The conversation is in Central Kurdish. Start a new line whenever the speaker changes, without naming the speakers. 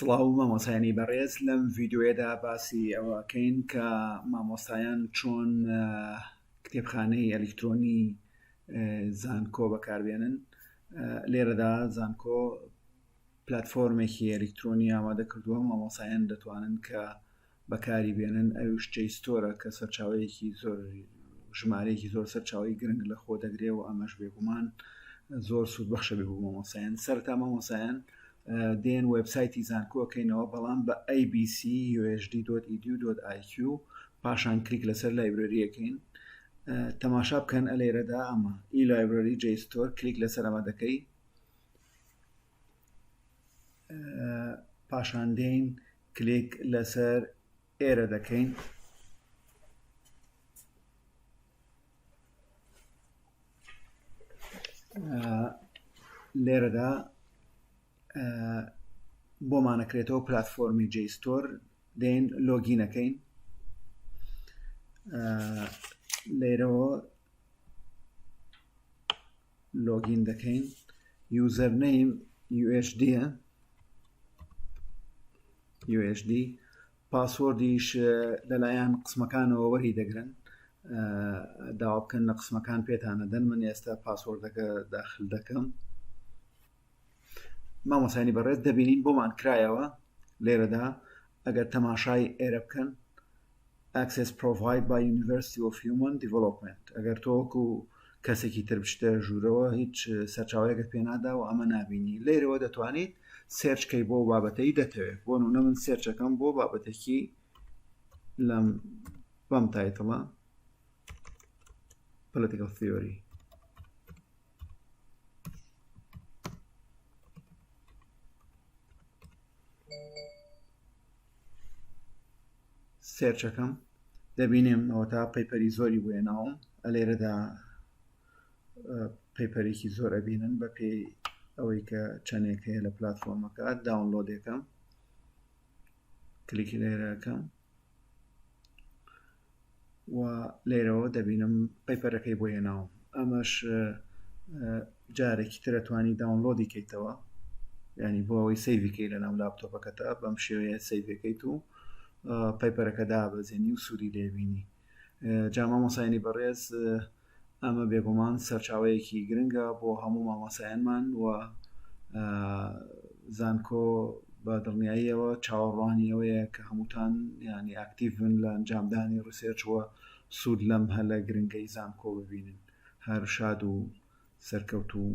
سڵاو مامۆستایانی بەڕێز لەم ڤیدیۆیەدا باسی ئەوەکەین کە مامۆستایان چۆن کتێبخانەی ئەلیکترۆنی زانکۆ بەکاربێنن لێرەدا زانکۆ پلتفۆرمێکی ئەلیکترۆنی ئامادە کردووە مامۆسایان دەتوانن کە بەکاری بێنن ئەویش JSTOR ە کە سەرچاوەیەکی زۆر ژمارەیەکی زۆر سەرچاوەی گرنگ لە خۆ دەگرێ و ئەمەش بێگومان زۆر سوودبەخشە بێ بۆ مامۆسایان سەرەتا مامۆسایان دێن وێبسایتی زانکۆکەینەوە بەڵام بە abcusd.edu.iq پاشان کلیک لەسەر library ەکەین تەماشا بکەن ئەلێرەدا ئەمە e library JSTOR کلیک لەسەر ئەمە دەکەی پاشان دێین کلیک لەسەر ئێرە دەکەین. لێرەدا بۆمانەکرێتەوە پلتفۆرمی JSTOR دێن login ەکەین لێرەوە login دەکەین username UHD UHD password یش لەلایەن قسمەکانەوە وەری دەگرن داوا بکەن لە قسمەکان پێتانە دەن من ئێستا password ەکە داخل دەکەم مامۆسانی بەڕێز دەبینین بۆمان کرایەوە لێرەدا ئەگەر تەماشای ئێرە بکەن Access Provide by University of Human Development ئەگەر تۆ وەکو کەسێکی تر بچتە ژوورەوە هیچ سەرچاوەیەکت پێنادا و ئەمە نابینی لێرەوە دەتوانیت search کەی بۆ بابەتەی دەتەوێت بۆ نمونە من search ەکەم بۆ بابەتێکی لەم بەم title ە Political Theory search ەکەم دەبینم ئەوەتا paper ی زۆری بۆ هێناوم ئەلێرەدا paper ێکی زۆر ئەبینن بە پێی ئەوەی کە چەندێک هەیە لە پلتفۆرمەکە download ێکەم کلیکی لێرەکەم و لێرەوە دەبینم paper ەکەی بۆ هێناوم ئەمەش جارێکی ترە توانی download ی کەیتەوە ینی بۆ ئەوەی save ی کەی لە ناو لاپتۆپەکەتا بەم شێوەیە save ەکەیت و paper ەکە دابەزێنی و سوودی لێبینی جا مامۆسایانی بەڕێز ئەمە بێگومان سەرچاوەیەکی گرنگە بۆ هەموو مامۆسایانمان و زانکۆ بە دڵنیاییەوە چاوەڕوانی ئەوەیە کە هەمووتان ینی active بن لە ئەنجامدانی research وە سوود لەم هەلە گرنگەی زانکۆ ببینن هەر شاد و سەرکەوتوو.